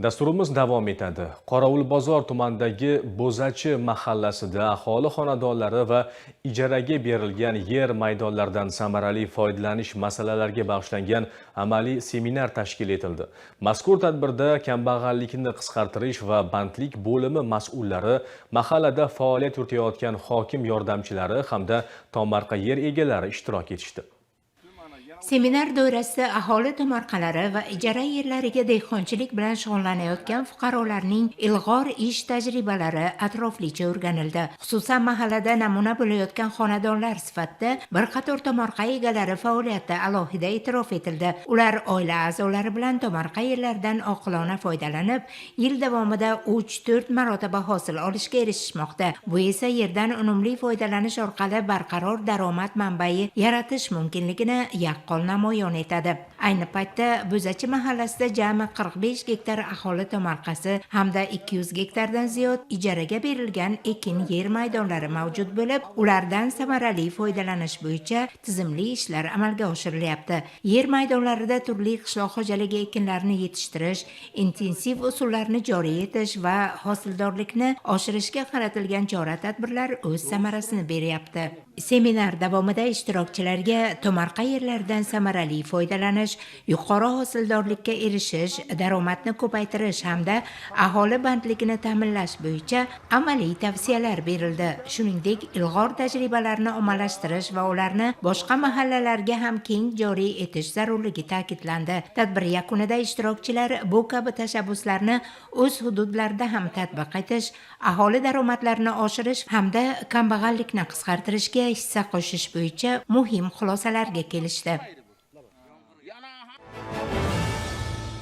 Dasturimiz davom etadi. Qorovulbozor tumanidagi Bo'zachi mahallasida aholi xonadonlari va ijaraga berilgan yer maydonlaridan samarali foydalanish masalalariga bag'ishlangan amaliy seminar tashkil etildi. Mazkur tadbirda kambag'allikni qisqartirish va bandlik bo'limi mas'ullari, mahallada faoliyat yuritayotgan hokim yordamchilari hamda tomorqa yer egalari ishtirok etishdi. Seminar doirasida aholi tomorqalari va ijara yerlariga dehqonchilik bilan shug'ullanayotgan fuqarolarning ilg'or ish tajribalari atroflicha o'rganildi. Xususan, mahallada namuna bo'layotgan xonadonlar sifatida bir qator tomorqa egalari faoliyati alohida e'tirof etildi. Ular oila a'zolari bilan tomorqa yerlaridan oqilona foydalanib, yil davomida 3-4 marotaba hosil olishga erishishmoqda. Bu esa yerdan unumli foydalanish orqali barqaror daromad manbai yaratish mumkinligini yaqqol namoyon etadi. Ayni paytda Bo'zachi mahallasida jami 45 gektar aholi tomorqasi hamda 200 gektardan ziyod ijaraga berilgan ekin yer maydonlari mavjud bo'lib, ulardan samarali foydalanish bo'yicha tizimli ishlar amalga oshirilyapti. Yer maydonlarida turli qishloq xo'jaligi ekinlarini yetishtirish, intensiv usullarni joriy etish va hosildorlikni oshirishga qaratilgan chora-tadbirlar o'z samarasini beryapti. Seminar davomida ishtirokchilarga tomorqa yerlaridan samarali foydalanish, yuqori hosildorlikka erishish, daromadni ko'paytirish hamda aholi bandligini ta'minlash bo'yicha amaliy tavsiyalar berildi. Shuningdek, ilg'or tajribalarni ommalashtirish va ularni boshqa mahallalarga ham keng joriy etish zarurligi ta'kidlandi. Tadbir yakunida ishtirokchilar bu kabi tashabbuslarni o'z hududlarida ham tatbiq etish, aholi daromadlarini oshirish hamda kambag'allikni qisqartirishga hissa qo'shish bo'yicha muhim xulosalarga kelishdi.